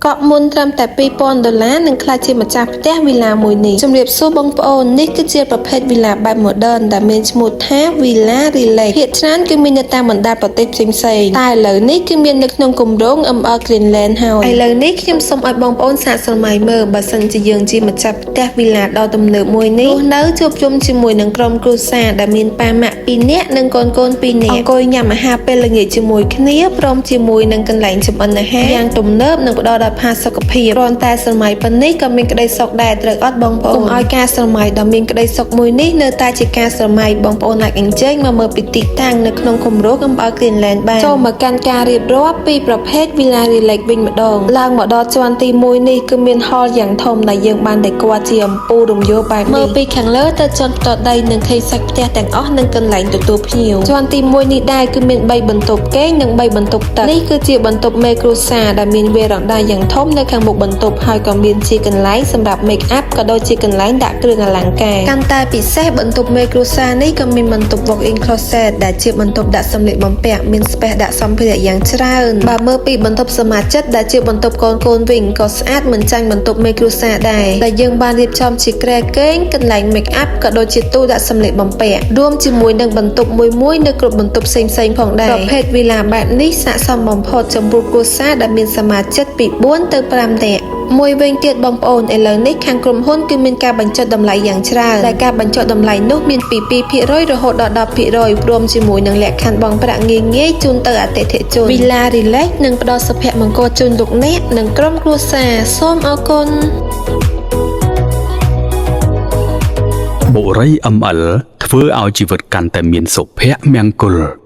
កក់មុនត្រឹមតែ2000ដុល្លារនឹងក្លាយជាម្ចាស់ផ្ទះវីឡាមួយនេះជំរាបសួរបងប្អូននេះគឺជាប្រភេទវីឡាបែប modern ដែលមានឈ្មោះថា Villa Relax ភាគច្រើនគឺមាននៅតាមបណ្ដាប្រទេសផ្សេងៗតែឥឡូវនេះគឺមាននៅក្នុងគម្រោង ML Greenland ហើយឥឡូវនេះខ្ញុំសូមឲ្យបងប្អូនសាកស្រមៃមើលបើសិនជាយើងជាម្ចាស់ផ្ទះវីឡាដ៏ទំនើបមួយនេះរស់នៅជួបជុំជាមួយនឹងក្រុមគ្រួសារដែលមានប៉ាម៉ាក់2នាក់និងកូនកូន2នាក់អង្គុយញ៉ាំអាហារពេលល្ងាចជាមួយគ្នាព្រមជាមួយនឹងកន្លែងចម្អិនអាហារយ៉ាងទំនើបនិងផ្ដល់ដល់ផាសុកភាពគ្រាន់តែស្រមៃប៉ុណ្នេះក៏មានក្តីសុខដែរត្រូវអត់បងប្អូនកុំឲ្យការស្រមៃដ៏មានក្តីសុខមួយនេះនៅតែជាការស្រមៃបងប្អូនអាចអញ្ជើញមកមើលពីទីតាំងនៅក្នុងគម្រោង ML Greenland បានចូលមកកាន់ការរៀបរាប់ពីប្រភេទ Villa Relax វិញម្ដងឡើងមកដល់ជាន់ទី1នេះគឺមាន hall យ៉ាងធំដែលយើងបានតែគាត់ជាអំពូលរំយោលបែបនេះមើលពីខាងលើទៅជាន់ផ្ទាល់ដីនឹងឃើញសាច់ផ្ទះទាំងអស់និងកន្លែងទទួលភ្ញៀវជាន់ទី1នេះដែរគឺមាន3បន្ទប់គេងនិង3បន្ទប់ទឹកនេះគឺជាបន្ទប់មេគ្រួសារដែលមានវេរ៉ង់ដាយ៉ាងធំនៅខាងមុខបន្ទប់ហើយក៏មានជាកន្លែងសម្រាប់ make up ក៏ដូចជាកន្លែងដាក់គ្រឿងអលង្ការកាន់តែពិសេសបន្ទប់មេគ្រួសារនេះក៏មានបន្ទប់ walk-in closet ដែលជាបន្ទប់ដាក់សម្លៀកបំពាក់មាន space ដាក់សម្ភារៈយ៉ាងច្រើនបើមើលពីបន្ទប់សមាជិកដែលជាបន្ទប់កូនកូនវិញក៏ស្អាតមិនចាញ់បន្ទប់មេគ្រួសារដែរដែលយើងបានរៀបចំជាគ្រែគេងកន្លែង make up ក៏ដូចជាទូដាក់សម្លៀកបំពាក់រួមជាមួយនឹងបន្ទប់មួយមួយនៅគ្រប់បន្ទប់ផ្សេងៗផងដែរប្រភេទវីឡាបែបនេះស័ក្តិសមបំផុតចំពោះគ្រួសារដែលមានសមាជិកពី4ទៅ5នាក់មួយវិញទៀតបងប្អូនឥឡូវនេះខាងក្រុមហ៊ុនគឺមានការបញ្ចុះតម្លៃយ៉ាងច្រើនដែលការបញ្ចុះតម្លៃនោះមានពី2%រហូតដល់10%ព្រមជាមួយនឹងលក្ខខណ្ឌបង់ប្រាក់ងាយៗជូនទៅអតិថិជន Villa Relax នឹងផ្ដល់សុភមង្គលជូនលោកអ្នកនិងក្រុមគ្រួសារសូមអរគុណ បុរី ML ធ្វើឲ្យជីវិតកាន់តែមានសុភមង្គល។